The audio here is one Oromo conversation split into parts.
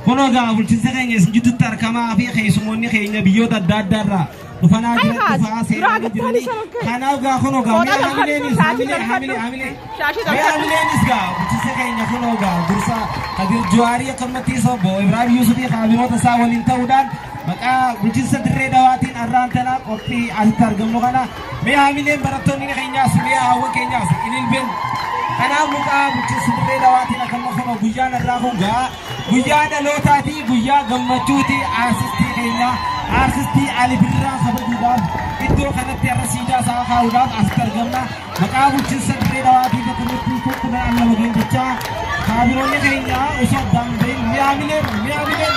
Kunogaa bulchiinsa keenya isin jidduutti argamaa fi keessumoonni keenya biyyoota adda addaa irraa dhufanaa jiran dhufaa seenaa jiranii. Kanaaf gaa kunogaa mi'a hamileenis hamilee hamilee hamilee mi'a hamileenis gaa bulchiinsa keenya kunogaa dursa Kadir Juwaarii akkanumattis obbo Ibraahim Yuusufii kaabinoota isaa waliin ta'uudhaan maqaa bulchiinsa dirree dawaatiin arraan tanaa qophii asitti argamnu kana mi'a hamileen barattoonni keenyaas mi'a hawwan keenyaas ililbeen. Kanaaf muqaa bulchiinsa dirree dawaatiin akkanuma kunoo guyyaan irraa kun gaa guyyaa dhalootaati guyyaa gammachuuti aartistii keenya aartistii Ali Birraa kabajuudhaaf iddoo kanatti har'a siidaa isaa kaa'uudhaaf asitti argamna. Maqaa bulchiinsa dirree dawaatiin akkanumatti tokkuma amma waliin jechaa kaabinoonni keenya osoo addaan hin bahin mi'a hamileen mi'a hamileen.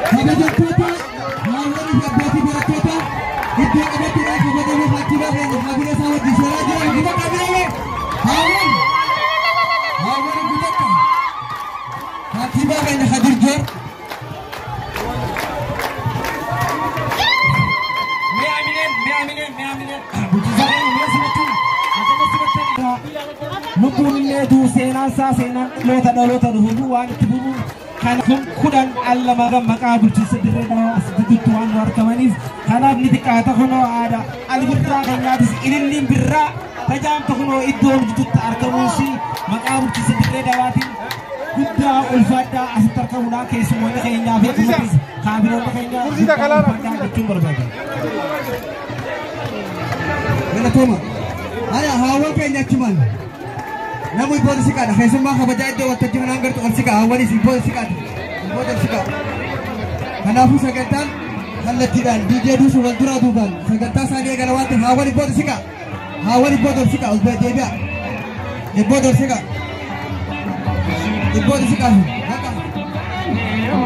Kabajattoota haawwanii fi abbootii barattoota iddoo qabattuudhaan kabajamoo fakkii keenya kaabinee isaa wajjin seeraa jiran guba qabilee haawwan haawwan gubatta kantiibaa keenya Kadir Joor. Lubbuun illee tuu seenaan isaa seenaan dhaloota dhaloota dhufu waan itti bu'u kan kun kudhan alla maqaa bulchiinsa dirree dawaa as gidduutti waan nu argamaniif kanaaf ni xiqqaata kunoo aadaa Ali Birraa keenyaatis ililliin birraa tajaamta kunoo iddoo gidduutti argamuusi maqaa bulchiinsa dirree dawaatiin guddaa ulfaadhaa asitti argamuudhaan keessumoonni keenyaa fi akkasumas kaabinoonni keenyaa guddaa ulfaadhaa jechuun barbaada. Galatooma. Haya haawwan keenya achumaan namni booda siqaadha. Keessummaa kabajaa iddoo waltajjii kanaan gartu ol siqaa. Haawwanis booda siqaadha. Booda siqaa. Kanaafuu sagantaan kallattiidhaan DJ duusu wal duraa duubaan sagantaa isaanii eegala waan ta'eef haawwan booda siqaa. Haawwan booda ol siqaa ol deebi'a. Booda ol siqaa. Booda siqaa.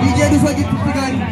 DJ duusu wajjin turte gaarii.